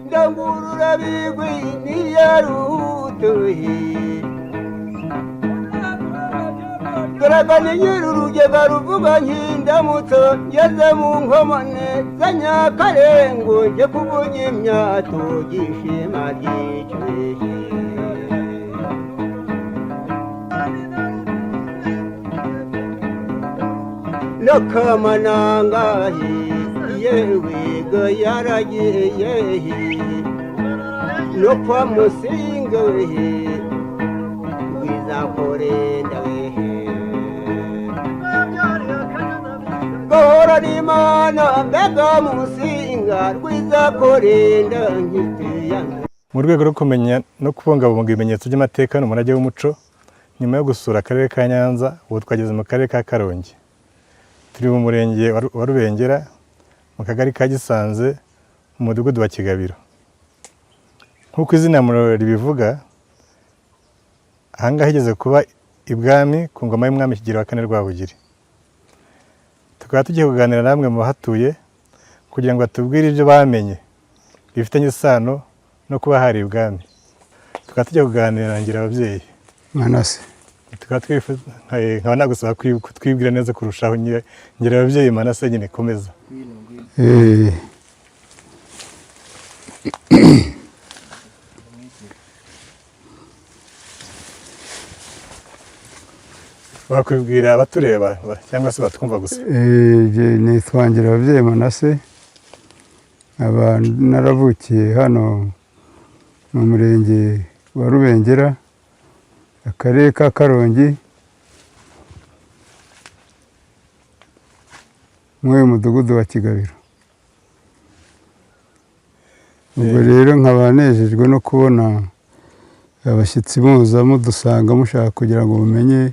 Ndangurura bigwi niyarutuhi Garagane nyir'urugega ruvuga nk'indamutso ngeze mu nkomane za Nyakarengo nje kuvuga imyato gishima ry'icyuhi. Nakamanangahi yewe ga yaragiye no kwa Musinga wehe rwizakorenda wehe gahora n'Imana mbega Musinga rwizakorenda nkitiya. Mu rwego rwo kumenya no kubungabunga ibimenyetso by'amateka n'umurage w'umuco, nyuma yo gusura akarere ka Nyanza, ubu twageze mu karere ka Karongi. Turi mu murenge wa Rubengera, mu kagari ka Gisanze, mu mudugudu wa Kigabiro. Nk'uko izina ribivuga, aha ngaha higeze kuba ibwami ku ngoma y'umwami Kigeli wa kane Rwabugiri. Tukaba tugiye kuganira namwe mu bahatuye kugira ngo batubwire ibyo bamenye bifitanye isano no kuba hari ibwami. Tukaba tugiye kuganira na Ngirababyeyi Manase. Tukaba nkaba nagusaba kutwibwira neza kurushaho. Ngirababyeyi Manase nyine, komeza. Wakwibwira abatureba cyangwa se batwumva gusa. Jye nitwa Ngirababyeyi Manase, nkaba naravukiye hano mu murenge wa Rubengera, akarere ka Karongi, muri uyu mudugudu wa Kigabiro. Ubwo rero nkaba nejejwe no kubona abashyitsi muza mudusanga mushaka kugira ngo mumenye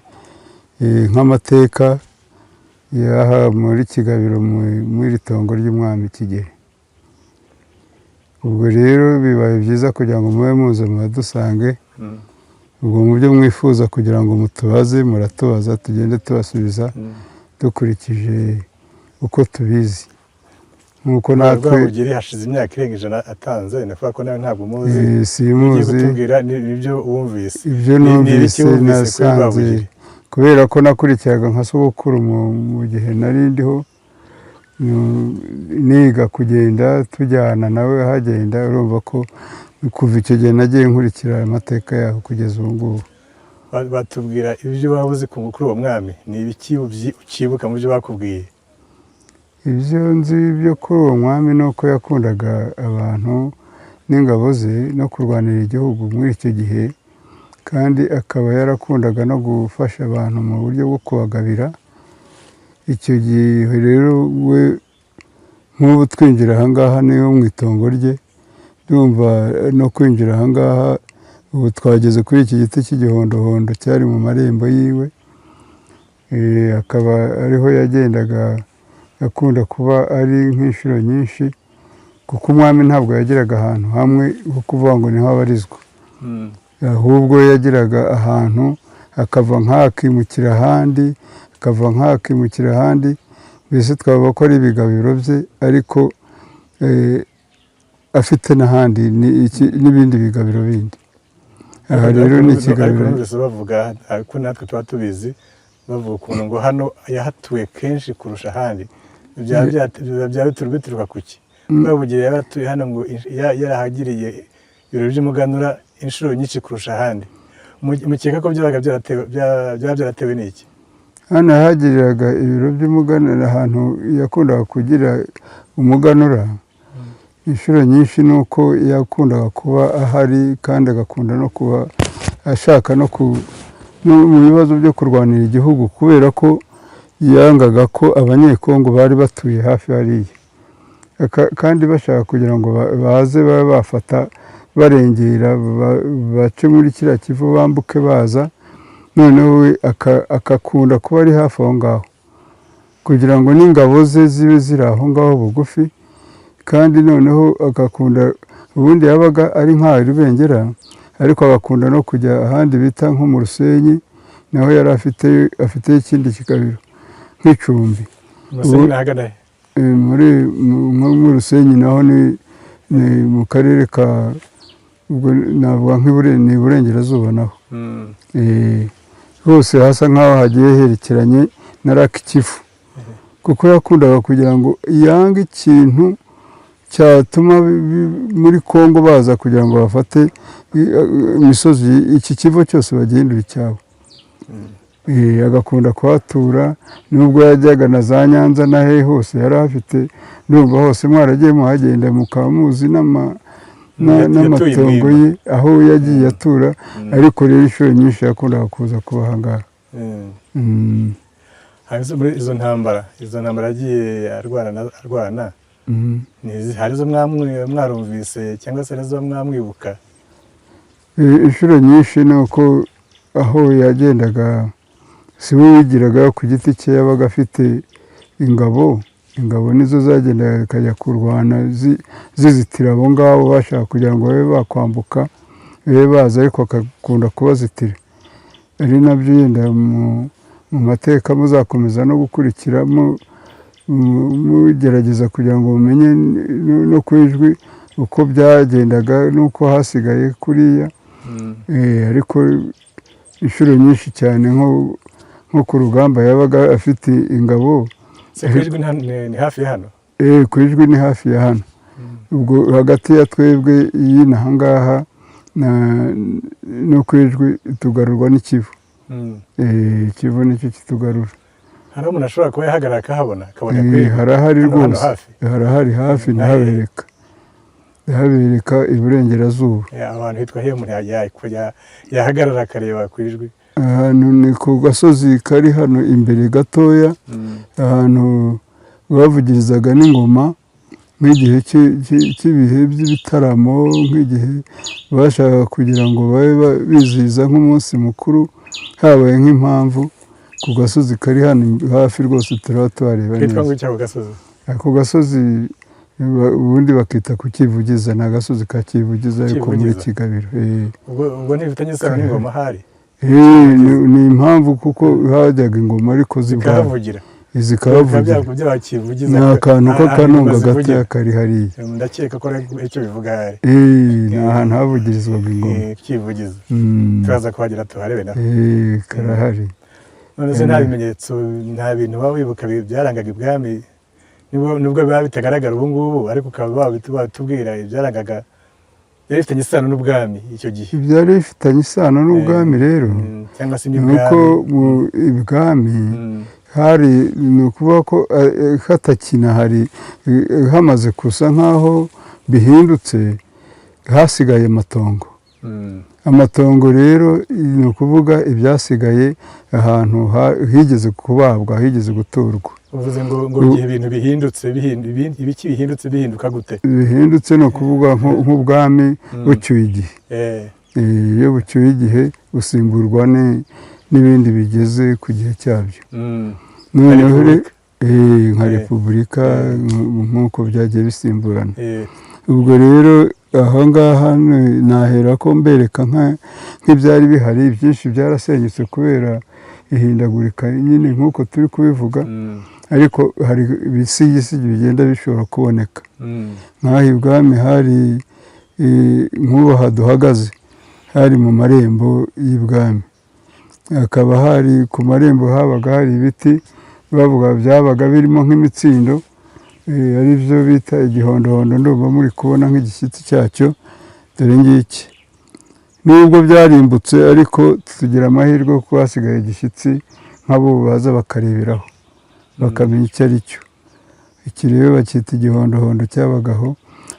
nk'amateka y'aha muri Kigabiro, muri iri tongo ry'umwami Kigeli. Ubwo rero bibaye byiza kugira ngo mube muze muhadusange. Ubwo mu byo mwifuza kugira ngo mutubaze, muratubaza tugende tubasubiza dukurikije uko tubizi, nk'uko natwe Rwabugiri hashize imyaka irenga 100 atanze, ni ukuvuga ko nawe ntabwo umuzi. Eh, simuzi. Ugiye kutubwira ibyo wumvise. Ibyo Ni numvise ibiki wumvise kuri nasanze Rwabugiri? kubera ko nakurikiraga nka sogokuru mu gihe nari ndiho niga kugenda tujyana nawe ahagenda, urumva ko kuva icyo gihe nagiye nkurikira amateka yaho kugeza ubu ngubu. Batubwira ibyo waba uzi kuri uwo mwami, ni ibiki ukibuka mu byo bakubwiye? Ibyo nzi byo kuri uwo mwami ni uko yakundaga abantu n'ingabo ze no kurwanira igihugu muri icyo gihe, kandi akaba yarakundaga no gufasha abantu mu buryo bwo kubagabira. Icyo gihe rero we nk'ubu twinjira aha ngaha niyo mu itongo rye, ndumva no kwinjira aha ngaha ubu twageze kuri iki giti cy'igihondohondo cyari mu marembo yiwe, akaba ariho yagendaga akunda kuba ari nk'inshuro nyinshi, kuko umwami ntabwo yageraga ahantu hamwe ho kuvuga ngo niho abarizwa, ahubwo yageraga ahantu akava nk'akimukira ahandi, akava nk'akimukira ahandi, mbese twavuga ko ari ibigabiro bye, ariko afite n'ahandi n'ibindi bigabiro bindi. Aha rero ni Ariko ikigabiro. numvise bavuga, ariko natwe tuba tubizi, bavuga ukuntu ngo hano yahatuye kenshi kurusha ahandi. Byaba bituruka ku ki? Rwabugiri yaratuye hano ngo yarahagiriye ibirori by'umuganura inshuro nyinshi kurusha ahandi. Mukeka ko byaba byaratewe n'iki? Hano yahagiriraga ibiro by'umuganura, ahantu yakundaga kugira umuganura inshuro nyinshi, ni uko yakundaga kuba ahari kandi agakunda no kuba ashaka no mu bibazo byo kurwanira igihugu, kubera ko yangaga ko Abanyekongo bari batuye hafi hariya, kandi bashaka kugira ngo baze babe bafata barengera bace muri kiriya Kivu bambuke baza, noneho we akakunda kuba ari hafi aho ngaho. kugira ngo n'ingabo ze zibe ziri aho ngaho bugufi. Kandi noneho agakunda, ubundi yabaga ari nk'aho Rubengera, ariko agakunda no kujya ahandi bita nko mu Rusenyi, naho yari afite ikindi kigabiro nk'icumbi. Umusenyi ahagana he? Muri nko mu Rusenyi naho ni mu karere ka, ubwo navuga ni iburengerazuba naho. Hose hasa nk'aho hagiye herekeranye na Lake Kivu, kuko yakundaga kugira ngo yange ikintu cyatuma muri Kongo baza kugira ngo bafate imisozi, iki Kivu cyose bagihindure icyabo. Agakunda kuhatura, nubwo yajyaga na za Nyanza na hehe hose yari afite. Ndumva hose mwaragiye muhagenda mukaba muzi Yatuye n'amatongo Mwima. ye aho yagiye atura. Ariko rero inshuro nyinshi yakundaga kuza kuba aha ngaha. Hanyuma muri izo ntambara yagiye arwana, hari izo mwarumvise cyangwa se hari izo mwamwibuka? Inshuro nyinshi ni uko aho yagendaga si we wigiraga ku giti cye, yabaga afite ingabo. Ingabo nizo zagendaga zikajya kurwana zizitira abo ngabo bashaka kugira ngo babe bakwambuka, babe baza, ariko akakunda kubazitira. Ari nabyo yenda mu mateka muzakomeza no gukurikira mugerageza kugira ngo mumenye no ku ijwi uko byagendaga n'uko hasigaye kuriya. Ariko inshuro nyinshi cyane nko ku rugamba yabaga afite ingabo. Se ku Ijwi ni hafi ya hano? Ku Ijwi ni hafi ya hano. Ubwo hagati ya twebwe y'inaha ngaha no ku Ijwi tugarurwa n'Ikivu. Ikivu nicyo kitugarura. Hari aho umuntu ashobora kuba yahagarara akahabona, akabona ku Ijwi? Harahari Hano rwose. hafi? Harahari hafi, ndahabereka iburengerazuba. Ahantu hitwa he umuntu yahagarara akareba ku Ijwi? Ahantu ni ku gasozi kari hano imbere gatoya, ahantu bavugirizaga n'ingoma nk'igihe cy'ibihe by'ibitaramo, nk'igihe bashakaga kugira ngo babe bizihiza nk'umunsi mukuru, habaye nk'impamvu. Ku gasozi kari hano hafi rwose turaba tuhareba Kitwa ngo neza. iki ako gasozi? Ako gasozi ubundi bakita ku Kivugiza, ni agasozi ka Kivugiza ariko muri Kivugiza. Kigabiro. Ubwo ntibifitanye isano n'ingoma ahari? Ni impamvu kuko hajyaga ingoma ariko z'ibwami. Zikahavugira. Zikahavugira. By'abakivugiza. Ni akantu k'akanunga gatoya kari hariya. Ndakeka ko ari icyo bivuga ahari. Ni ahantu havugirizwaga ingoma. Kivugiza. Turaza kuhagera tuharebe naho. Karahari. None se nta bimenyetso, nta bintu waba wibuka byarangaga ibwami, nubwo biba bitagaragara ubu ngubu, ariko ukaba watubwira ibyarangaga, byari bifitanye isano n'ubwami icyo gihe? Ibyari bifitanye isano n'ubwami rero, Cyangwa se ni n'ibwami. uko mu ibwami hari, ni ukuvuga ko hatakina hari, hamaze gusa nk'aho bihindutse, hasigaye amatongo. Amatongo rero ni ukuvuga ibyasigaye ahantu higeze kubabwa, higeze guturwa. Uvuze ngo igihe ibintu bihindutse, ibiki bihindutse, bihinduka gute? Bihindutse ni ukuvuga nk'ubwami bucyuye igihe. Iyo bucyuye igihe busimburwa n'ibindi bigeze ku gihe cyabyo. Noneho Repubulika. Nka repubulika, nk'uko byagiye bisimburana. Ubwo rero aho ngaha nahera ko mbereka nk'ibyari bihari. Byinshi byarasenyutse kubera ihindagurika nyine nk'uko turi kubivuga, ariko hari ibisigisigi bigenda bishobora kuboneka. Nk'aha ibwami hari, nk'ubu aha duhagaze hari mu marembo y'ibwami, hakaba hari ku marembo habaga hari ibiti bavuga byabaga birimo nk'imitsindo, ari byo bita igihondohondo. Ndumva muri kubona nk'igishyitsi cyacyo, dore ngiki. Nubwo byarimbutse ariko tugira amahirwe kuko hasigaye igishyitsi, nk'abo baza bakareberaho bakamenya icyo ari cyo. Iki rero bacyita igihondohondo, cyabagaho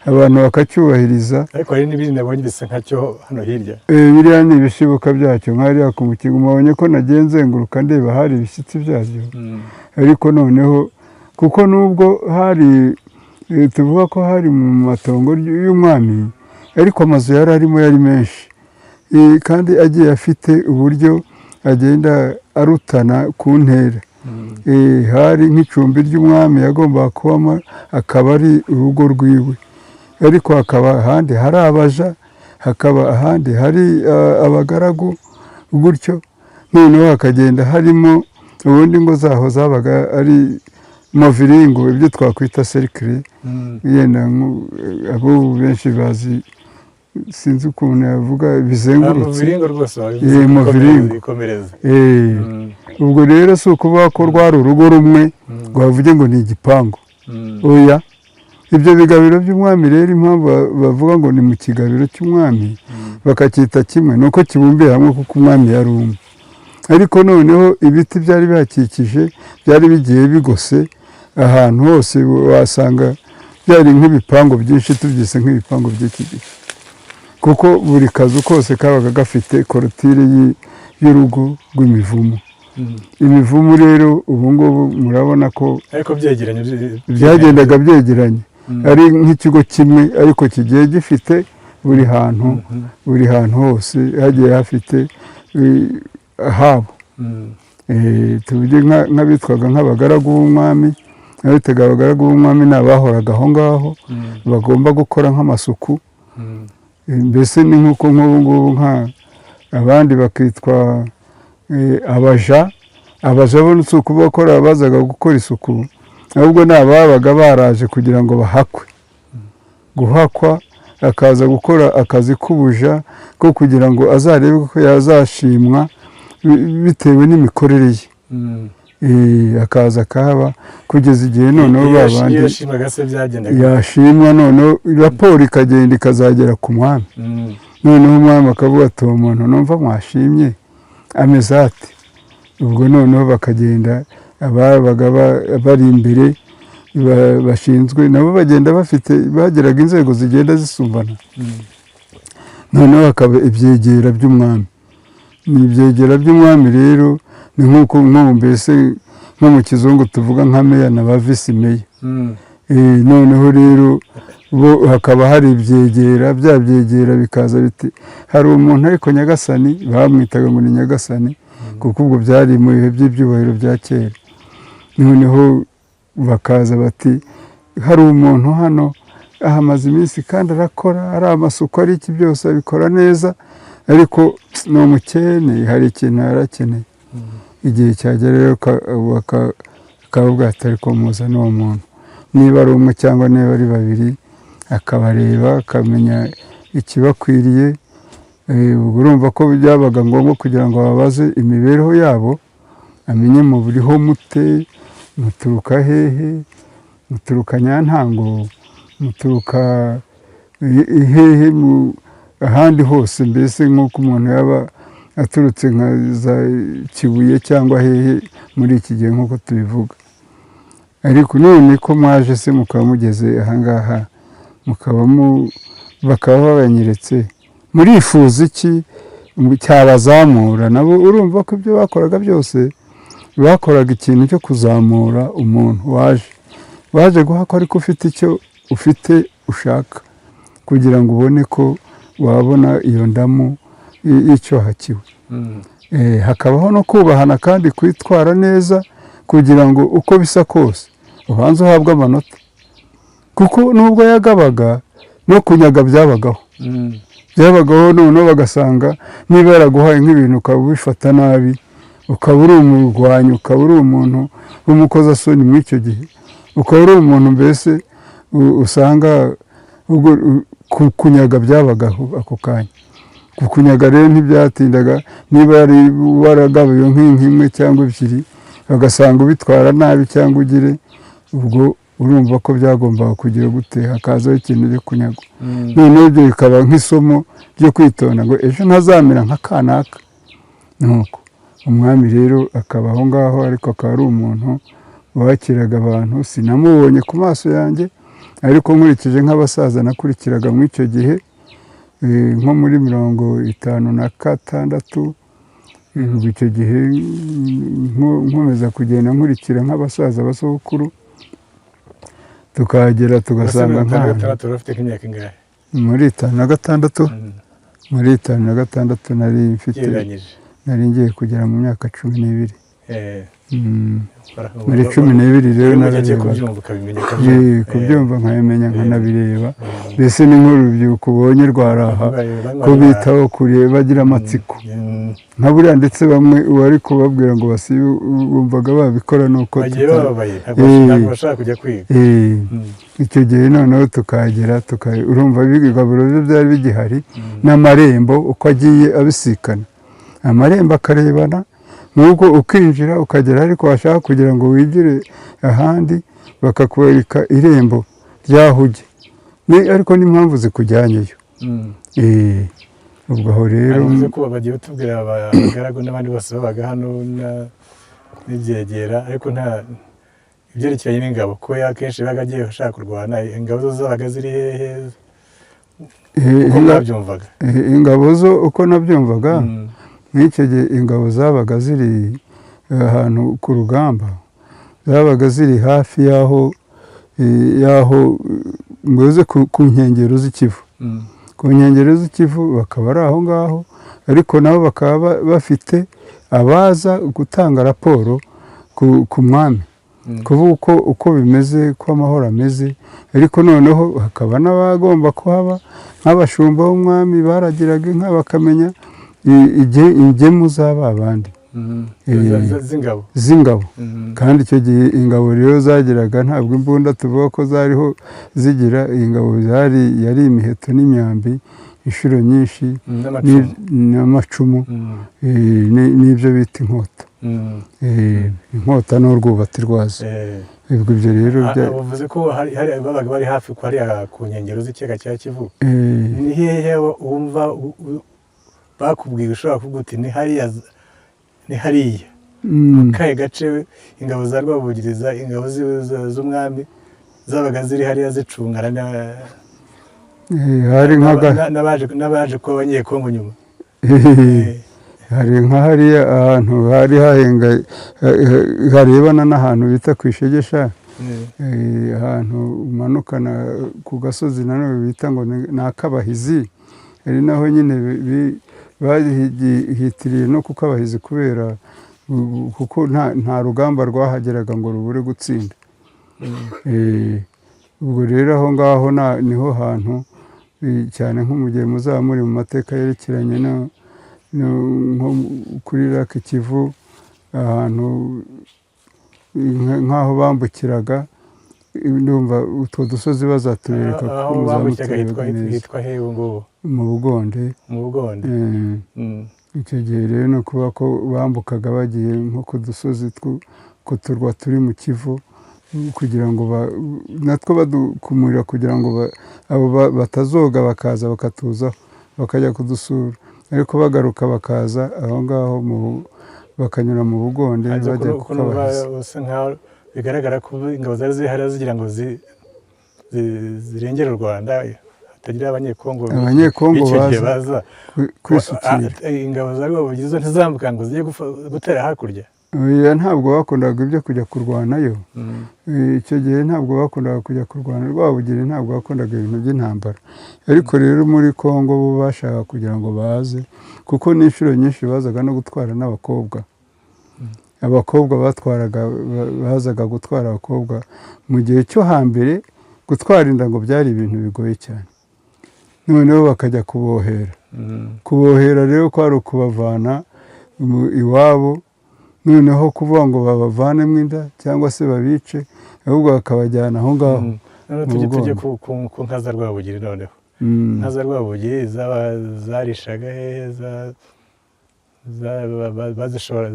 abantu bakacyubahiriza. Ariko hari n'ibindi nabonye bisa nkacyo hano hirya. Biriya ni ibishibuka byacyo nk'hariya ku mukingo. Mubonye ko nagiye nzenguruka ndeba hari ibishyitsi byabyo. Ariko noneho kuko nubwo hari, tuvuga ko hari mu matongo y'umwami, ariko amazu yari arimo yari menshi, kandi agiye afite uburyo agenda arutana ku ntera. Hari nk'icumbi ry'umwami yagombaga kubamo, akaba ari urugo rwiwe, ariko hakaba ahandi hari abaja, hakaba ahandi hari abagaragu gutyo. Noneho hakagenda harimo ubundi ingo zaho zabaga ari moviringo, ibyo twakwita cercle. Yenda abo benshi bazi, sinzi ukuntu yavuga, bizengurutse. Muviringo rwose wabivuze. Muviringo. Ikomereza. Ubwo rero si ukuvuga ko rwari urugo rumwe ngo bavuge ngo ni igipangu, oya. Ibyo bigabiro by'umwami rero, impamvu bavuga ngo ni mu kigabiro cy'umwami, bakacyita kimwe, ni uko kibumbiye hamwe, kuko umwami yari umwe. Ariko noneho ibiti byari bihakikije byari bigiye bigose ahantu hose, wasanga byari nk'ibipangu byinshi, tubyise nk'ibipangu by'iki gihe, kuko buri kazu kose kabaga gafite clôture y'urugo rw'imivumu. Imivumu rero ubu ngubu murabona ko ariko byegeranye byagendaga byegeranye, ari nk'ikigo kimwe, ariko kigiye gifite buri hantu, buri hantu hose hagiye hafite ahabo. Tuvuge nk'abitwaga nk'abagaragu b'umwami, abitaga abagaragu b'umwami ni abahoraga aho ngaho, bagomba gukora nk'amasuku. Mbese ni nk'uko nk'ubu ngubu nka abandi bakitwa abaja. Abaja bo si ukuvuga ko ari abazaga gukora isuku, ahubwo ni ababaga baraje kugira ngo bahakwe, guhakwa, akaza gukora akazi k'ubuja ko kugira ngo azarebe ko yazashimwa bitewe n'imikorere ye. Akaza akahaba kugeza igihe noneho Iyo ba iyo bandi yashimwaga se byagendaga yashimwa, noneho raporo ikagenda ikazagera ku mwami. Noneho umwami akavuga ati: "Uwo muntu numva mwashimye ameze ate?" Ubwo noneho bakagenda, ababaga bari imbere bashinzwe nabo bagenda bafite, bageraga inzego zigenda zisumbana. Noneho hakaba ibyegera by'umwami. Ni ibyegera by'umwami rero, ni nk'uko nk'ubu mbese nko mu kizungu tuvuga nka meya na ba visi meya. Noneho rero bo hakaba hari ibyegera, bya byegera bikaza biti: "Hari umuntu ariko nyagasani." Bamwitaga ngo ni nyagasani, kuko ubwo byari mu bihe by'ibyubahiro bya kera. Noneho bakaza bati: "Hari umuntu hano ahamaze iminsi kandi arakora, ari amasuku, ari iki, byose abikora neza, ariko ni umukene, hari ikintu yarakeneye." Igihe cyagera rero akavuga ati: "Ariko muzane uwo muntu," niba ari umwe cyangwa niba ari babiri, akabareba akamenya ikibakwiriye. Ubwo urumva ko byabaga ngombwa kugira ngo babaze imibereho yabo, amenye muburiho mute, muturuka hehe, muturuka Nyantango, muturuka hehe, mu ahandi hose, mbese nk'uko umuntu yaba aturutse nka za Kibuye cyangwa hehe muri iki gihe nk'uko tubivuga. "Ariko none ko mwaje se mukaba mugeze ahangaha, mukaba bakaba babanyeretse, murifuza iki cyabazamura?" Nabo urumva ko ibyo bakoraga byose bakoraga ikintu cyo kuzamura umuntu waje guhakwa, ariko ufite icyo ufite ushaka kugira ngo ubone ko wabona iyo ndamu y'icyo hakiwe. Hakabaho no kubahana kandi kwitwara neza, kugira ngo uko bisa kose ubanze uhabwe amanota, kuko nubwo yagabaga, no kunyaga byabagaho, byabagaho. Noneho bagasanga niba yaraguhaye nk'ibintu ukaba ubifata nabi, ukaba uri umurwanyi, ukaba uri umuntu w'umukozasoni muri icyo gihe, ukaba uri umuntu mbese usanga ubwo kunyaga byabagaho ako kanya. Kunyaga rero ntibyatindaga, niba yari waragabiwe nk'inka imwe cyangwa ebyiri, bagasanga ubitwara nabi cyangwa ugire ubwo, urumva ko byagombaga kugira gute, hakazaho ikintu cyo kunyagwa. Noneho ibyo bikaba nk'isomo ryo kwitonda ngo ejo ntazamera nka kanaka. Nuko umwami rero akaba aho ngaho, ariko akaba ari umuntu wakiraga abantu. Sinamubonye ku maso yanjye, ariko nkurikije nk'abasaza nakurikiraga muri icyo gihe, nko muri 56, icyo gihe nkomeza kugenda nkurikira nk'abasaza basogokuru, tukahagera tugasanga mirongo itanu na nk'ahantu gatandatu wari ufite nk'imyaka ingahe? Muri 56, muri 56 nari mfite Ugereranyije. Nari ngiye kugera mu myaka 12. Muri 12 rero Iyo ugiye nararebaga. Kubyumva ukabimenya, ukabyumva. Kubyumva nkabimenya, nkanabireba, mbese ni nk'urubyiruko ubonye rwaraha ko bitaho kureba, bagira amatsiko nka buriya, ndetse bamwe uwari kubabwira ngo basibe bumvaga babikora, nuko Bagiye bababaye, ntabwo ntabwo bashaka kujya kwiga. Icyo gihe noneho tukahagera, urumva ibigaburo byo byari bigihari n'amarembo uko agiye abisikana, amarembo akarebana, nk'uko ukinjira ukagera, ariko washaka kugira ngo wigire ahandi bakakwereka irembo ry'aho ujya. Ariko n'impamvu zikujyanyeyo. Ubwo aho rero Bivuze ko bagiye batubwira abagaragu n'abandi bose babaga hano n'ibyegera, ariko nta ibyerekeranye n'ingabo, kuko akenshi yabaga agiye ashaka kurwana. Ingabo zo zabaga ziri hehe, uko mwabyumvaga? Ingabo zo uko nabyumvaga, nk'icyo gihe ingabo zabaga ziri ahantu ku rugamba, zabaga ziri hafi y'aho mbese ku nkengero z'Ikivu. Ku nkengero z'Ikivu bakaba ari aho ngaho, ariko nabo bakaba bafite abaza gutanga raporo ku mwami, kuvuga uko bimeze, ko amahoro ameze. Ariko noneho hakaba n'abagomba kuhaba nk'abashumba b'umwami, baragiraga inka, bakamenya ingemu z'aba bandi. Z'ingabo. Z'ingabo. Kandi icyo gihe ingabo rero zagiraga, ntabwo imbunda tuvuga ko zariho zigira, ingabo zari yari imiheto n'imyambi inshuro nyinshi. N'amacumu. N'amacumu, n'ibyo bita inkota. Inkota n'urwubati rwazo. Ubwo ibyo rero Bavuze ko babaga bari hafi ko hariya ku nkengero z'ikiyaga cya Kivu. Ni hehe wumva bakubwiye, ushobora kuvuga uti ni hariya, ni hariya, kahe gace ingabo za Rwabugiriza, ingabo z'umwami zabaga ziri hariya zicungana Hari nk'aga n'abaje kuba Abanyekongo nyuma? Hari nka hariya ahantu hari hahenga, harebana n'ahantu bita ku Ishegesha. Ahantu umanukana ku gasozi nanone bita ngo ni Akabahizi, ari naho nyine bahitiriye no ku Kabahizi kubera kuko nta rugamba rwahageraga ngo rubure gutsinda. Ubwo rero aho ngaho niho hantu, cyane nko mu gihe muzaba muri mu mateka yerekeranye nko kuri Lake Kivu, ahantu nk'aho bambukiraga, ndumva utwo dusozi bazatubereka kuko Aho muzaba bambukiraga mutureba neza. Hitwa hehe ubu ngubu? Mu Bugonde. Mu Bugonde. Icyo gihe rero ni ukuvuga ko bambukaga bagiye nko ku dusozi ku turwa turi mu Kivu, kugira ngo natwo badukumurira, kugira ngo abo batazoga bakaza bakatuzaho, bakajya kudusura, ariko bagaruka bakaza aho ngaho bakanyura mu Bugonde Hanze bajya ko numva kukabahiza. Usa nkaho bigaragara ko ingabo zari zihari zigira ngo zirengere u Rwanda, hatagira Abanyekongo Abanyekongo b'icyo gihe baza baza kwisukira. Ingabo za Rwabugiri zo ntizambuka ngo zijye gutera hakurya? Oya, ntabwo bakundaga ibyo kujya kurwanayo. Icyo gihe ntabwo bakundaga kujya kurwana, Rwabugiri ntabwo bakundaga ibintu by'intambara. Ariko rero muri Kongo bo bashaka kugira ngo baze, kuko n'inshuro nyinshi bazaga no gutwara n'abakobwa. Abakobwa batwaraga, bazaga gutwara abakobwa. Mu gihe cyo hambere gutwara inda ngo byari ibintu bigoye cyane, noneho bakajya kubohera. Kubohera rero kwari ukubavana iwabo, noneho kuvuga ngo babavanemo inda cyangwa se babice, ahubwo bakabajyana aho ngaho Noneho mu tujye Bugondo. ku nka za Rwabugiri noneho. Inka za Rwabugiri zarishaga hehe,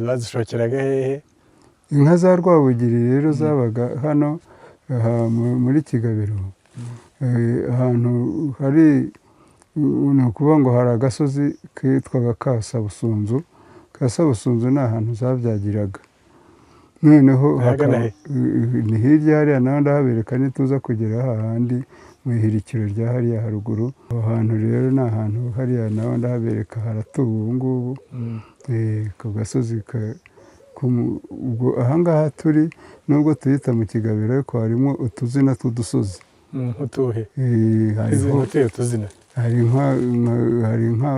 bazishokeraga hehe? Inka za Rwabugiri rero zabaga hano aha muri Kigabiro. Ahantu hari, ni ukuvuga ngo hari agasozi kitwaga Kasabusunzu. Kasabusunzu ni ahantu zabyagiraga, noneho Ahagana hakaba he? Ni hirya hariya, naho ndahabereka nituza kugera hahandi mu ihirikiro rya hariya haruguru. Aho hantu rero ni ahantu hariya, naho ndahabereka, haratuwe ubu ngubu. Ku gasozi ubwo ahangaha turi, nubwo tuhita mu Kigabiro, ariko harimo utuzina tw'udusozi. Nk'utuhe? Hariho Nk'utuhe tuzina? Hari nka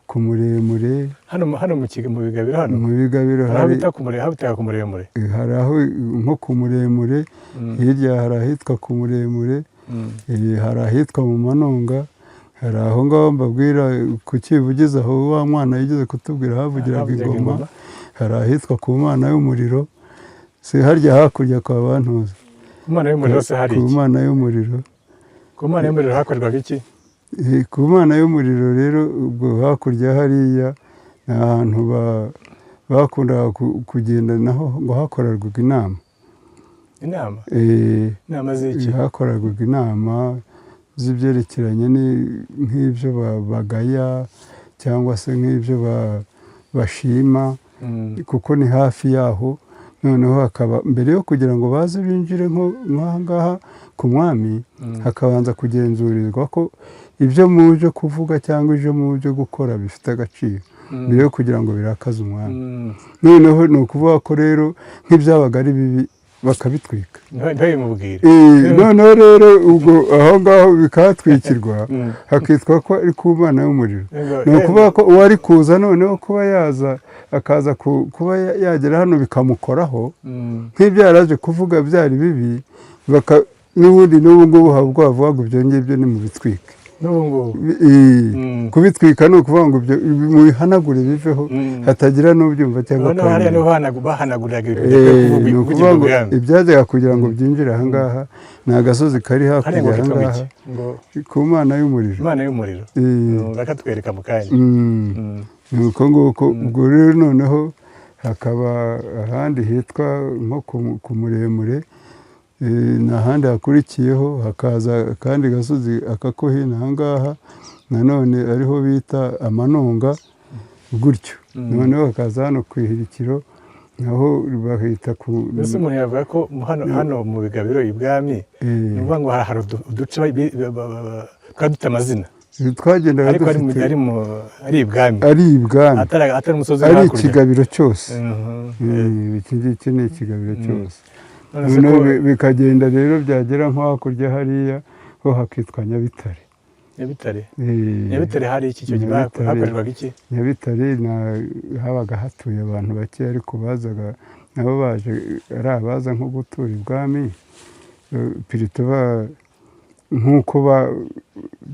ku Muremure. Hano mu Bigabiro hano mu Bigabiro hari aho ku Muremure, hari aho nko ku Muremure, hirya hari ahitwa ku Muremure, hari ahitwa mu Manonga, hari aho ngaho mbabwira ku Kivugiza aho wa mwana yigeze kutubwira havugiraga ingoma, hari ahitwa ku Mana y'umuriro, si harya hakurya kwa Bantuza. Ku Mana y'umuriro se hari iki? Ku Mana y'umuriro. Ku Mana y'umuriro hakorerwaga iki? Ku Mana y'umuriro rero ubwo hakurya hariya ni ahantu bakundaga kugenda naho ngo hakorerwaga inama. Inama? Inama z'iki? Hakorerwaga inama z'ibyerekeranye nk'ibyo bagaya cyangwa se nk'ibyo bashima, kuko ni hafi yaho. Noneho hakaba mbere yo kugira ngo baze binjire nk'aha ngaha ku mwami, hakabanza kugenzurirwa ko ibyo muje kuvuga cyangwa ibyo muje gukora bifite agaciro mbere yo kugira ngo birakaze umwami. Noneho ni ukuvuga ko rero nk'ibyabaga ari bibi bakabitwika, ntibimubwire. Noneho rero ubwo aho ngaho bikahatwikirwa, hakitwa ko ari ku Mana y'umuriro. Ni ukuvuga ko uwari kuza noneho kuba yaza akaza kuba yagera hano bikamukoraho, nk'ibyo yaraje kuvuga byari bibi, n'ubundi n'ubu ngubu bavuga ngo ibyo ngibyo ni mu bitwike. Kubitwika ni ukuvuga ngo mubihanagure biveho, hatagira n'ubyumva cyangwa bahanaguriraga. Ni ukuvuga ngo ibyajyaga kugira ngo byinjire aha ngaha ni agasozi kari hakurya aha ngaha ku Mana y'umuriro. Imana y'umuriro bakatwereka mu kanya. Ni uko nguko. Ubwo rero noneho hakaba ahandi hitwa nko ku Muremure, n'ahandi hakurikiyeho hakaza akandi gasozi akako hino aha ngaha nanone ariho bita Amanonga gutyo. Noneho hakaza hano ku Ihirikiro naho bahita ku. Mbese umuntu yavuga ko hano mu Bigabiro ibwami ni ukuvuga ngo hari uduce twari dufite amazina twagendaga dufite, ari ibwami, ari ibwami, atari umusozi ari ikigabiro cyose. Iki ngiki ni ikigabiro cyose. Bikagenda rero byagera nko hakurya hariya ho hakitwa Nyabitare. Nyabitare? Nyabitare hari iki icyo gihe hakorerwaga iki? Nyabitare habaga hatuye abantu bake, ariko bazaga nabo baje ari abaza nko gutura ibwami, pirito nk'uko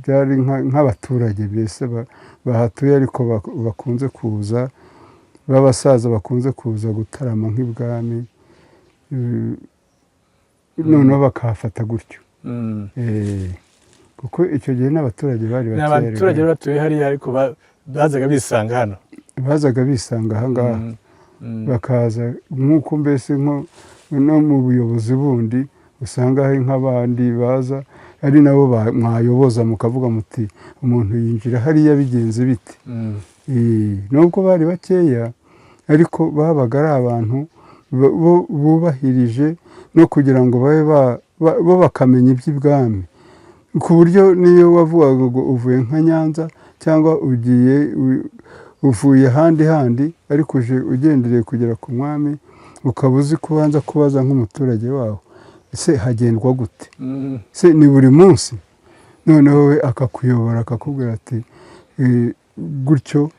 byari nk'abaturage mbese bahatuye, ariko bakunze kuza b'abasaza bakunze kuza gutarama nk'ibwami, noneho bakahafata gutyo. Kuko icyo gihe n'abaturage bari bakeya. Abaturage batuye hariya ariko bazaga bisanga hano, bazaga bisanga aha ngaha, bakaza nk'uko mbese no mu buyobozi bundi usanga hari nk'abandi baza ari nabo mwayoboza mukavuga muti umuntu yinjira hariya bigenze bite. Nubwo bari bakeya ariko babaga ari abantu bubahirije no kugira ngo babe bo bakamenya iby'ibwami, ku buryo niyo wavugaga ngo uvuye nka Nyanza cyangwa ugiye uvuye ahandi handi ariko uje ugendereye kugera ku mwami, ukaba uzi kubanza kubaza nk'umuturage waho, ese hagendwa gute, se ni buri munsi? Noneho we akakuyobora akakubwira ati gutyo.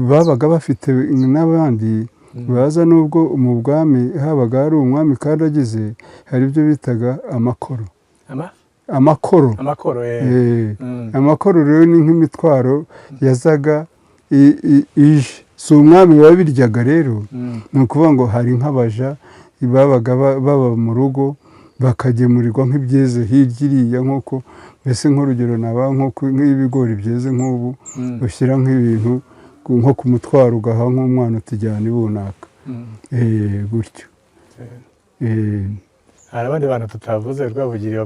Babaga bafite n'abandi baza, nubwo mu bwami habaga hari umwami kandi agize, hari ibyo bitaga amakoro. Amakoro. Amakoro rero ni nk'imitwaro yazaga ije, si umwami wabiryaga rero, ni ukuvuga ngo hari nk'abaja babaga baba mu rugo bakagemurirwa nk'ibyeze hirya iriya, nk'uko mbese nk'urugero naba nk'ibigori byeze nk'ubu ushyira nk'ibintu nko ku mutwaro ugaha nk'umwana utijyana ibunaka gutyo. Hari abandi bantu tutavuze, Rwabugiri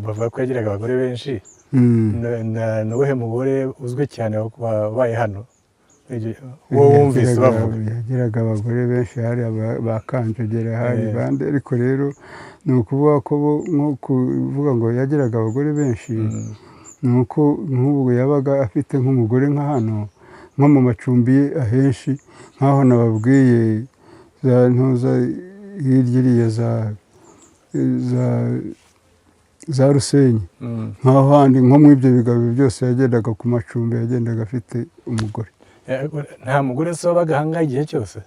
bavuga ko yagiraga abagore benshi. Ni uwuhe mugore uzwi cyane wabaye hano uwo wumvise bavuga? Yagiraga abagore benshi, hari ba Kanjogera, hari bande, ariko rero ni ukuvuga ko bo nko kuvuga ngo yagiraga abagore benshi, ni uko nk'ubu yabaga afite nk'umugore nka hano nko mu macumbi ye ahenshi, nk'aho nababwiye za ntuza hirya iriya za za Rusenyi, nk'aho handi nko muri ibyo bigabiro byose yagendaga ku macumbi, yagendaga afite umugore. Nta mugore se wabaga ahangaha igihe cyose?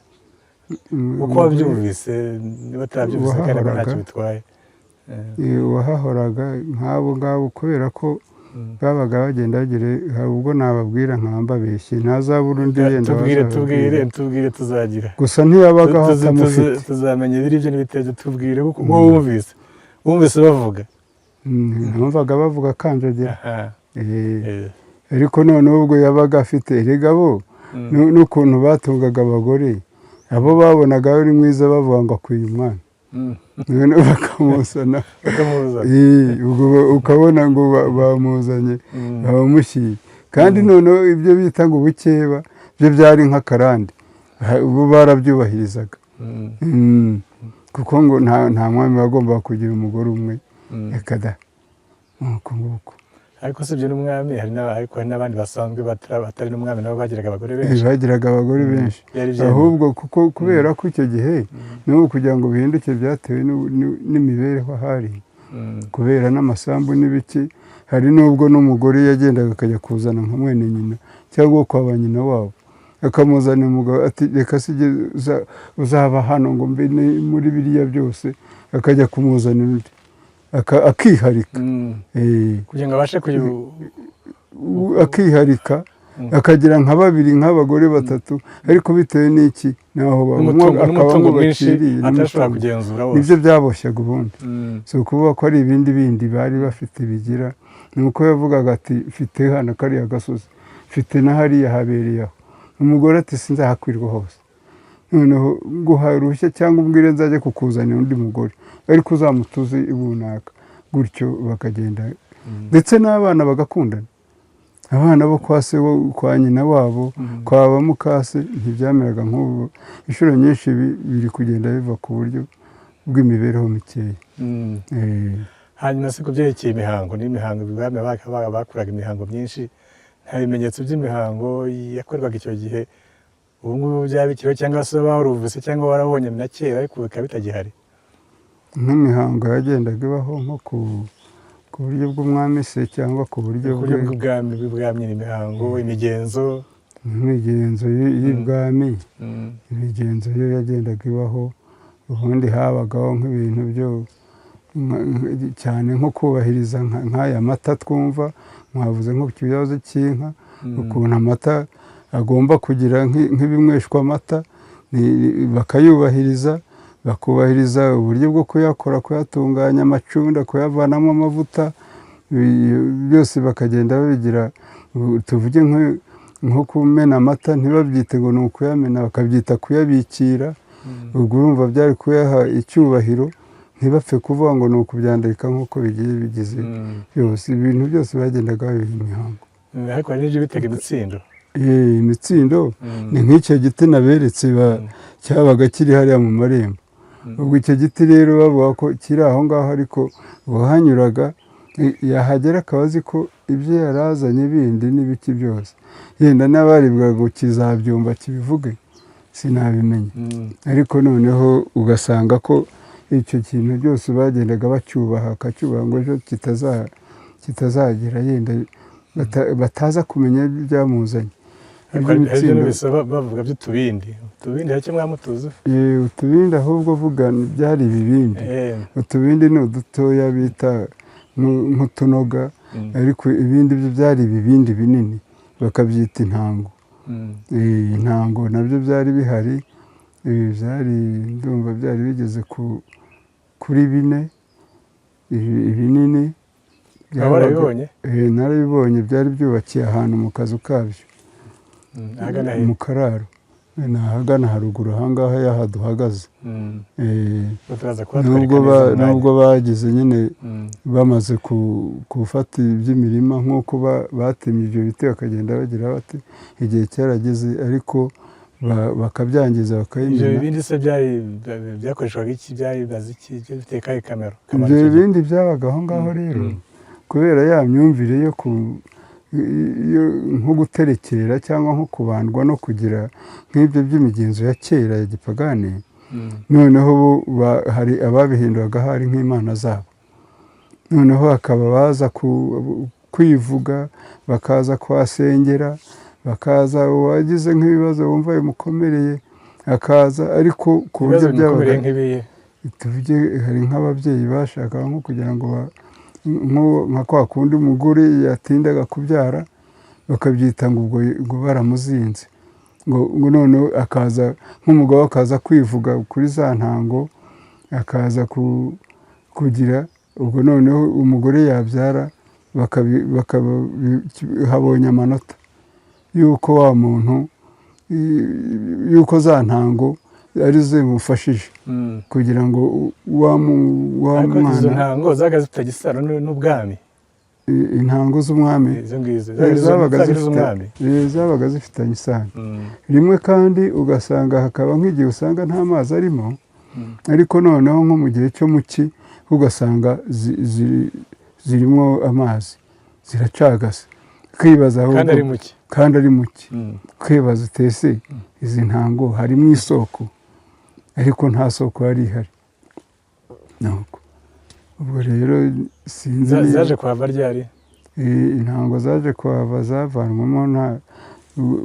Uko wabyumvise, niba atarabyumvise kandi ntabwo ntacyo bitwaye. Wahahoraga nk'abo ngabo, kubera ko babaga bagenda bagira, hari ubwo nababwira nkambabeshye, ntazabura undi yenda. Tubwire, tubwire, tubwire, tuzagira. Gusa ntiyabagaho atamufite. Tuzamenya ibiri byo n'ibitebyo, tubwire kuko wumvise bavuga. Numvaga bavuga Kanjogera, ariko noneho ubwo yabaga afite, erega bo n'ukuntu batungaga abagore, abo babonaga ari mwiza bavuga ngo akwiye umwana, noneho bakamuzana, ukabona ngo bamuzanye, babamushyiriye. Kandi noneho ibyo bita ngo ubukeba byo byari nk'akarande, bo barabyubahirizaga, kuko ngo nta mwami wagombaga kugira umugore umwe, reka da, nuko nguko. Ariko usibye n'umwami, ariko hari n'abandi basanzwe batari n'umwami nabo bagiraga abagore benshi. Bagiraga abagore benshi ahubwo, kuko kubera ko icyo gihe n'ubu kugira ngo bihinduke byatewe n'imibereho ahari, kubera n'amasambu n'ibiki. Hari n'ubwo n'umugore yagendaga akajya kuzana nka mwene nyina cyangwa kwa ba nyina wabo, akamuzanira umugabo ati: "Reka si uzaba hano ngo mbe muri biriya byose", akajya kumuzanira undi akiharika. Kugira ngo abashe Akiharika, akagira nka babiri, nk'abagore batatu, ariko bitewe n'iki naho n'umutungo mwinshi atashobora kugenzura wose. Nibyo byaboshyaga ubundi. Si ukuvuga ko ari ibindi bindi bari bafite bigira, ni uko yavugaga ati: "Mfite hano kariya gasozi, mfite na hariya habereye aho." Umugore ati: "Sinzahakwirwa hose, noneho nguhaye uruhushya cyangwa umbwire nzajya kukuzanira undi mugore, ariko uzamutuze runaka." Gutyo bakagenda, ndetse n'abana bagakundana, abana bo kwa se, kwa nyina wabo, kwa ba mukase. Ntibyameraga nk'ubu. Inshuro nyinshi biri kugenda biva ku buryo bw'imibereho mikeya. Hanyuma se ku byerekeye imihango n'imihango, ibwami bakoraga imihango myinshi, nta bimenyetso by'imihango yakorwaga icyo gihe ubu ngubu byaba bikiriho, cyangwa se waruvuse cyangwa warabonye na kera ariko bikaba bitagihari? Nk'imihango yagendaga ibaho nko ku buryo bw'umwami se cyangwa ku buryo ku buryo bw'ubwami, imihango, imigenzo? Imigenzo y'ibwami, imigenzo yo yagendaga ibaho ubundi, habagaho nk'ibintu byo cyane nko kubahiriza nk'aya mata twumva mwavuze, nko ku kibazo cy'inka, ukuntu amata agomba kugira nk'ibinyweshwa amata, bakayubahiriza, bakubahiriza uburyo bwo kuyakora, kuyatunganya amacunda, kuyavanamo amavuta, byose bakagenda babigira. Tuvuge nko kumena amata, ntibabyite ngo ni ukuyamena, bakabyita kuyabikira. Ubwo urumva byari kuyaha icyubahiro, ntibapfe kuvuga ngo ni ukubyandika nk'uko bigiye bigize byose. Ibintu byose bagendaga babiha imihango. Ariko hari n'ibyo bitaga imitsindo. Imitsindo ni nk'icyo giti naberetse cyabaga kiri hariya mu marembo. Ubwo icyo giti rero bavuga ko kiri aho ngaho, ariko uwahanyuraga yahagera akaba azi ko ibyo yari azanye bindi n'ibiki byose, yenda n'abaribwaga ngo kizabyumva kibivuge, sinabimenya. Ariko noneho ugasanga ko icyo kintu byose bagendaga bacyubaha, bakacyubaha ngo ejo kitazagira yenda bataza kumenya ibyamuzanye. Ariko hari ibyo numvise bavuga by'utubindi. Utubindi hari icyo mwamutuzi? Utubindi ahubwo vuga byari ibibindi. Utubindi ni udutoya bita nk'utunoga, ariko ibindi byo byari ibibindi binini, bakabyita intango. Intango nabyo byari bihari. Ibi byari, ndumva byari bigeze kuri bine, ibinini. Waba warabibonye? Narabibonye, byari byubakiye ahantu mu kazu kabyo. Ahagana he? Mu kararo, ni ahagana haruguru ahangaha y'aha duhagaze. Turaza kuhatwereka nubwo neza mu mwanya. Nubwo bagize nyine, bamaze gufata iby'imirima nk'uko batemye ibyo biti, bakagenda bagira bati igihe cyarageze, ariko bakabyangiza, Ibyo bakabimena. bibindi se byari byakoreshwaga iki? Byari bimaze iki? Byari bifite akahe kamaro? Ibyo bibindi byabaga aho ngaho rero, kubera ya myumvire yo ku nko guterekera cyangwa nko kubandwa no kugira nk'ibyo by'imigenzo ya kera ya gipagani, noneho bo hari ababihinduraga hari nk'imana zabo. Noneho hakaba baza kwivuga, bakaza kuhasengera, bakaza uwagize nk'ibibazo wumva bimukomereye akaza, ariko ku buryo Ibibazo bimukomereye byabaga nk'ibihe? Tuvuge hari nk'ababyeyi bashakaga nko kugira ngo nka kwa kundi umugore yatindaga kubyara, bakabyita ngo ubwo ngo baramuzinze, ngo noneho akaza nk'umugabo akaza kwivuga kuri za ntango, akaza kugira ubwo noneho umugore yabyara bakaba habonye amanota y'uko wa muntu y'uko za ntango ari zo zimufashije kugira ngo wa Ariko izo mwana. ntango zabaga zifitanye isano n'ubwami? Intango z'umwami? Izo ngizo Eh, zabaga zabaga zabaga ari zifite iz'umwami. Zabaga zifitanye isano rimwe, kandi ugasanga hakaba nk'igihe usanga nta mazi arimo, ariko noneho nko mu gihe cyo mu cyi ugasanga zirimo amazi, ziracagase, ukibaza Kandi ahubwo ari muke. Kandi ari muke. Kwibaza utese izi ntango harimo isoko, ariko nta soko yari ihari. Nuko ubwo rero sinzi Zaje kuhava ryari? Intango zaje kuhava, zavanwamo nta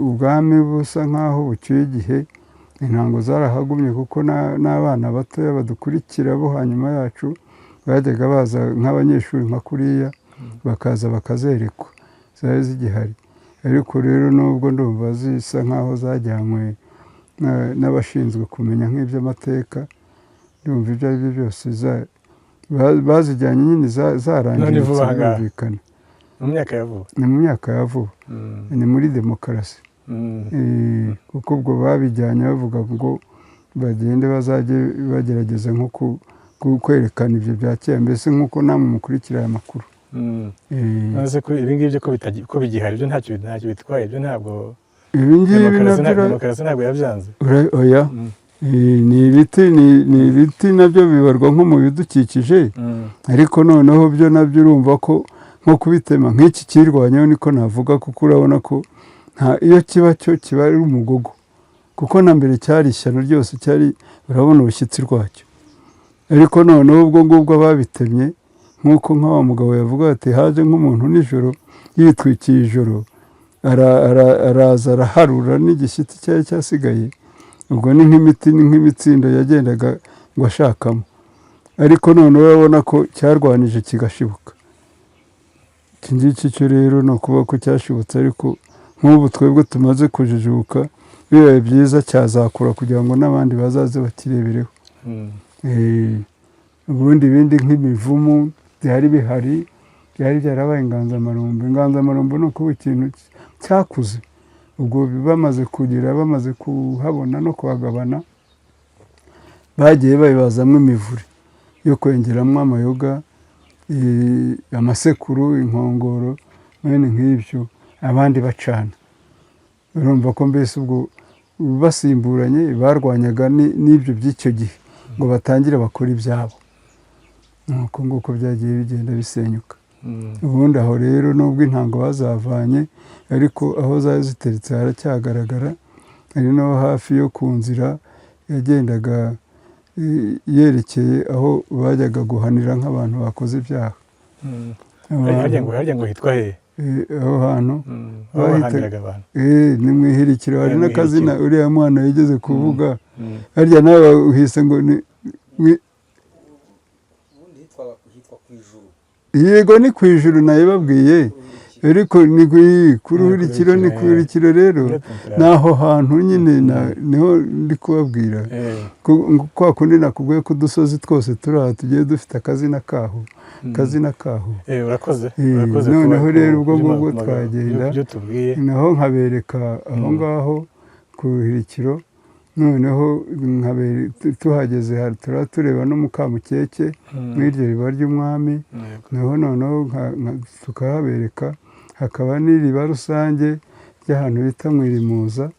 ubwami busa nk'aho bucyuye igihe. Intango zarahagumye kuko n'abana batoya badukurikira bo hanyuma yacu bajyaga baza nk'abanyeshuri nka kuriya, bakaza bakazerekwa, zari zigihari. Ariko rero nubwo ndumva zisa nk'aho zajyanywe n'abashinzwe kumenya nk'iby'amateka, ndumva ibyo ari byo byose bazijyanye nyine None zarangiritse. Vuba aha ngaha? Birumvikana. Mu myaka ya vuba? Ni mu myaka ya vuba, ni muri demokarasi. Kuko ubwo babijyanye bavuga ngo bagende bazajye bagerageza nko kwerekana ibyo bya kera, mbese nk'uko namwe mukurikira aya makuru. None se ko ibi ngibyo ko bigihari, ibyo ntacyo bitwaye? Ibyo ntabwo Ibi ngibi demokarasi nabyo demokarasi ntabwo yabyanze? Oya. Ni ibiti, ni ibiti nabyo bibarwa nko mu bidukikije, ariko noneho byo nabyo urumva ko nko kubitema nk'iki kirwanyeho niko navuga, kuko urabona ko nta iyo kiba cyo kiba ari umugogo, kuko na mbere cyari ishyano ryose, cyari urabona urushyitsi rwacyo. Ariko noneho ubwo ngubwo babitemye, nk'uko nka wa mugabo yavuga ati haje nk'umuntu nijoro yitwikiye ijoro, araza araharura n'igishyitsi cyari cyasigaye. Ubwo ni nk'imiti, ni nk'imitsindo yagendaga ngo ashakamo, ariko noneho urabona ko cyarwanije kigashibuka. Iki ngiki cyo rero ni ukuvuga ko cyashibutse, ariko nk'ubu twebwe tumaze kujijuka, bibaye byiza cyazakura kugira ngo n'abandi bazaze bakirebereho. Ubundi ibindi nk'imivumu byari bihari, byari byarabaye inganzamarumbu. Inganzamarumbu ni ukuvuga ikintu cyakuze. Ubwo bamaze kugira, bamaze kuhabona no kuhagabana, bagiye babibazamo imivure yo kwengeramo amayoga, amasekuru, inkongoro, mwene nk'ibyo, abandi bacana. Urumva ko mbese ubwo basimburanye barwanyaga n'ibyo by'icyo gihe ngo batangire bakore ibyabo. Nuko nguko byagiye bigenda bisenyuka. Ubundi aho rero nubwo intango bazavanye, ariko aho zari ziteretse haracyagaragara. Ari no hafi yo ku nzira yagendaga yerekeye aho bajyaga guhanira nk'abantu bakoze ibyaha. Harya ngo hitwa he? Aho hantu Aho bahaniraga abantu. Ni mu Ihirikiro. Hari Mu n'akazina Ihirikiro. uriya mwana yigeze kuvuga. Harya nawe uhise ngo ni Ubundi hitwa ku Ijuru. Yego, ni ku Ijuru nayibabwiye, ariko ni ku Ruhurikiro, ni ku Ruhurikiro rero. Kuri Ni aho hantu nyine niho ndi kubabwira. Kwa kundi nakubwiye ko udusozi twose turi aha tugiye dufite akazina kaho, akazina kaho. Urakoze, urakoze. Noneho rero ubwo kubyo ngubwo twagenda. Ibyo tubwiye. Naho nkabereka aho ngaho ku Ruhirikiro. Noneho tuhageze turaba tureba no Mukamukeke mw'iryo riba ry'umwami. Naho noneho tukahabereka, hakaba n'iriba rusange ry'ahantu bita mu Irimuza,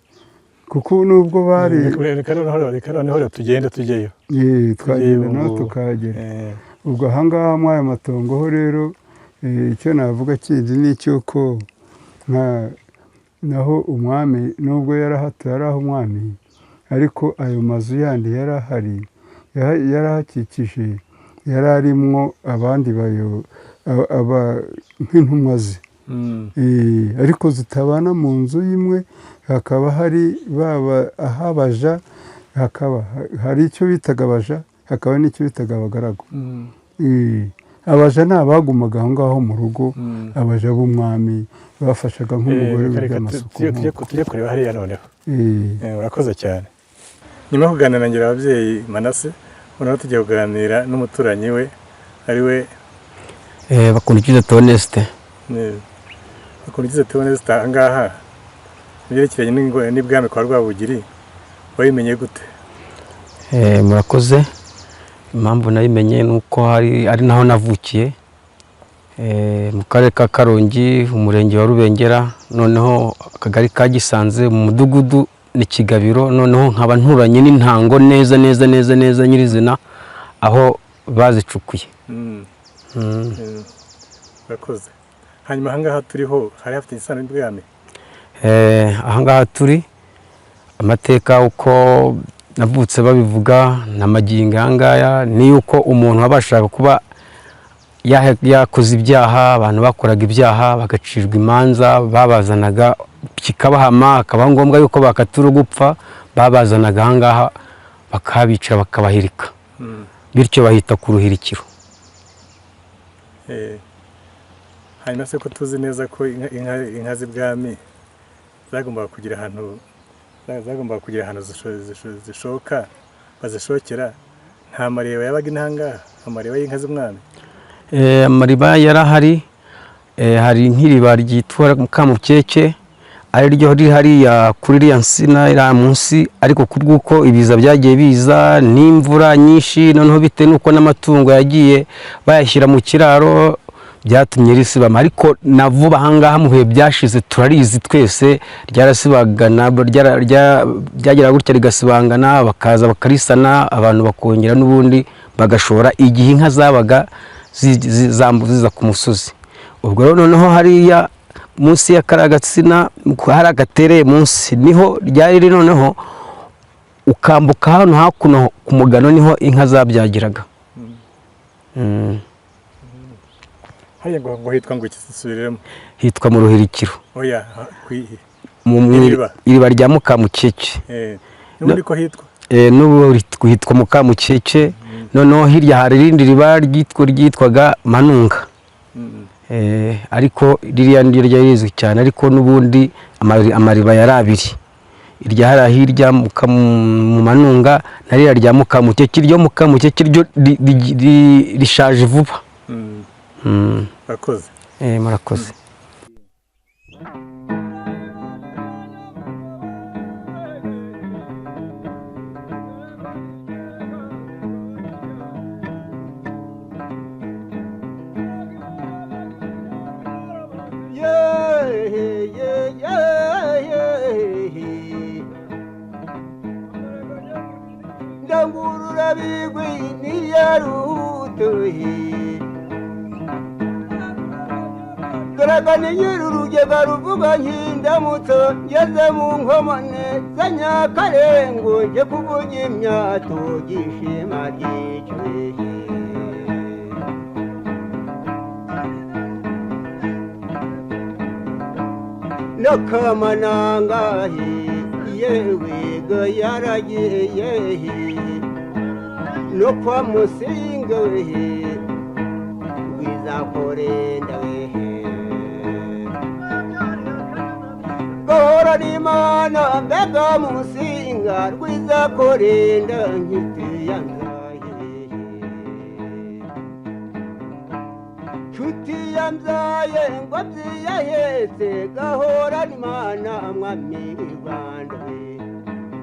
kuko nubwo bari Reka noneho rero tugende tujyeyo. Twagenda Tugiye naho tukahagera. Ubwo ahangaha muri aya matongo ho rero, icyo navuga kindi ni icy'uko nka naho umwami nubwo yarahatuye ari aho umwami, ariko ayo mazu yandi yari ahari yarahakikije. Yari arimwo abandi bayo nk'intumwa ze, ariko zitabana mu nzu imwe. Hakaba hari baba ahabaja, hakaba hari icyo bitaga abaja, hakaba n'icyo bitaga abagaragu. Abaja ni abagumaga aho ngaho mu rugo, abaja b'umwami bafashaga nk'umugore w'iby'amasuku. Tujye kureba hariya noneho. Urakoze cyane. Nyuma yo kuganira na Ngirababyeyi Manase, noneho tugiye kuganira n'umuturanyi we, ari we Bakundukize Theoneste. Bakundukize Theoneste, aha ngaha mu byerekeranye n'ibwami kwa Rwabugiri wabimenye gute? Murakoze. Impamvu nabimenye ni uko ari naho navukiye, mu karere ka Karongi, umurenge wa Rubengera, noneho akagari ka Gisanze, mu mudugudu ni Kigabiro, noneho nkaba nturanye n'intango neza neza neza neza nyirizina aho bazicukuye. Urakoze. Hanyuma aha ngaha turiho hari hafite isano n'ibwami? Aha ngaha turi, amateka uko navutse babivuga na magingo aya ngaya ni yuko umuntu wabashaga kuba yakoze ibyaha, abantu bakoraga ibyaha bagacirwa imanza, babazanaga kikabahama, akaba ngombwa yuko bakatura gupfa, babazanaga aha ngaha bakahabica bakabahirika, bityo bahita ku ruhirikiro. Hanyuma se ko tuzi neza ko inka z'ibwami zagombaga kugira ahantu zishoka, bazishokera, nta mareba yabaga inahangaha, amareba y'inka z'umwami? Amariba yarahari. Hari nk'iriba ryitwa Mukamukeke, ari ryo riri hariya kuri iriya nsina iri munsi, ariko kubw'uko ibiza byagiye biza n'imvura nyinshi, noneho bitewe n'uko n'amatungo yagiye bayashyira mu kiraro, byatumye risibama. Ariko na vuba aha ngaha mu bihe byashize turarizi twese ryarasibagana, byagera gutya rigasibangana, bakaza bakarisana, abantu bakongera n'ubundi bagashora igihe inka zabaga ziza ku musozi. Ubwo rero noneho hariya munsi ya kariya gatsina hari agatereye munsi, niho ryari riri, noneho ukambuka hano hakuno ku mugano niho inka zabyagiraga. Hariya ngo hitwa ngo iki? Subiremo. Hitwa mu Ruhirikiro. Oya, Iriba rya Mukamukeke. N'ubundi ko hitwa? N'ubu hitwa Mukamukeke. Noneho hirya hari irindi riba ryitwaga Manunga, ariko ririya niryo ryari rizwi cyane, ariko n'ubundi amariba yari abiri, irya hariya hirya mu Manunga na ririya rya Mukamukeke. Iryo Mukamukeke ryo rishaje vuba. Murakoze. Murakoze. Ndangurura bigwi niyarutuye garagane nyir'urugega ruvuga nk'indamutso, ngeze mu nkomane za Nyakarengo, nje kuvuga imyato gishima ry'icyuhe. N'akamanangahe yewe ga yaragiye no kwa Musinga wehe wizakorenda wehe, gahora n'Imana mbega Musinga rwizakorenda nkiti yanzaye, nshuti yambyaye ngo byiyahetse, gahora n'Imana mwami w'i Rwanda we.